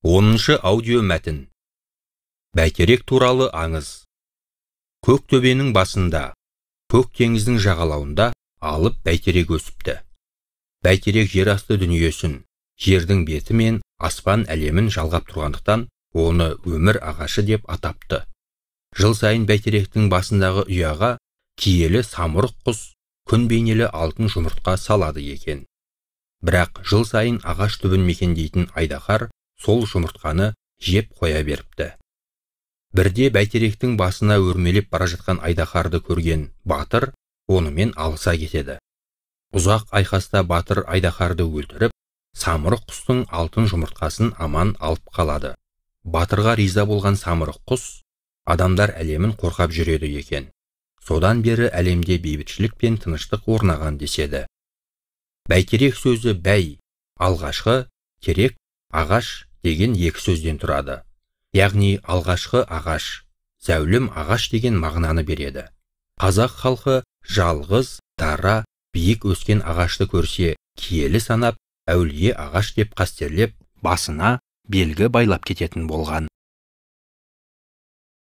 10-шы аудио мәтін. Бәйтерек туралы аңыз. Көк төбенің басында, көк теңіздің жағалауында алып бәйтерек өсіпті. Бәйтерек жер асты дүниесін, жердің беті мен аспан әлемін жалғап тұрғандықтан, оны өмір ағашы деп атапты. Жыл сайын бәйтеректің басындағы ұяға киелі самұрық құс күн бейнелі алтын жұмыртқа салады екен. Бірақ жыл сайын ағаш түбін мекендейтін айдаһар сол жұмыртқаны жеп қоя беріпті. Бірде бәйтеректің басына өрмелеп бара жатқан айдаһарды көрген батыр онымен алыса кетеді. Ұзақ айқаста батыр айдаһарды өлтіріп, самұрық құстың алтын жұмыртқасын аман алып қалады. Батырға риза болған самұрық құс адамдар әлемін қорғап жүреді екен. Содан бері әлемде бейбітшілік пен тыныштық орнаған деседі. Бәйтерек сөзі бәй, алғашқы, терек, ағаш деген екі сөзден тұрады. Яғни алғашқы ағаш, зәулім ағаш деген мағынаны береді. Қазақ халқы жалғыз, дара, биік өскен ағашты көрсе, киелі санап, әулие ағаш деп қастерлеп, басына белгі байлап кететін болған.